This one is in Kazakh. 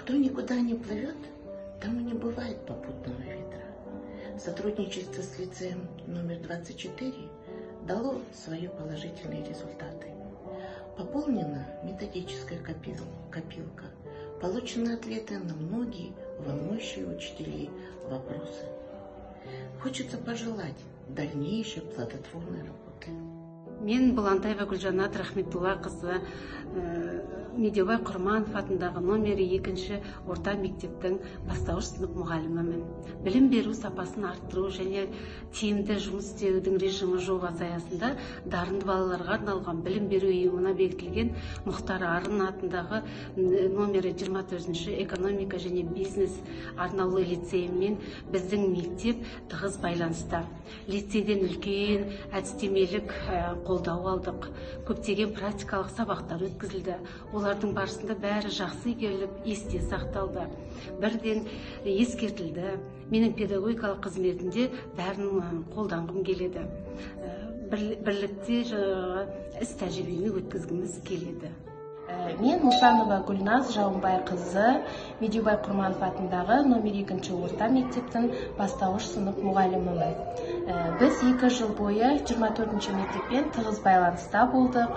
Кто никуда не плывет, тому не бывает попутного ветра. Сотрудничество с лицеем номер 24 дало свои положительные результаты. Пополнена методическая копилка, получены ответы на многие волнующие учителей вопросы. Хочется пожелать дальнейшей плодотворной работы. Мен, Бұлантаева Гүлжанат Рахметуллақызы, Медеубай Құрманов атындағы номері екінші орта мектептің бастауыш сынып мұғалімімін. Білім беру сапасын арттыру және тиімді жұмыс істеудің режимі жобасы аясында дарынды балаларға арналған білім беру ұйымына бекітілген Мұхтар Арын атындағы номері 24-ші экономика және бизнес арнаулы лицейімен біздің мектеп тығыз байланыста. Лицейден үлкен әдістемелік қолдау алдық, көптеген практикалық сабақтар өткізілді. Олардың барысында бәрі жақсы игеріліп, есте сақталды, бірден ескертілді. Менің педагогикалық қызметімде бәрін қолданғым келеді. Бірлікте жаңағы іс тәжірибені өткізгіміз келеді. Мен, Мұсанова Гүлназ Жауынбайқызы, Медеубай Құрманов атындағы номер екінші орта мектептің бастауыш сынып мұғалімімін. Біз 2 жыл бойы 24-мектеппен тығыз байланыста болдық.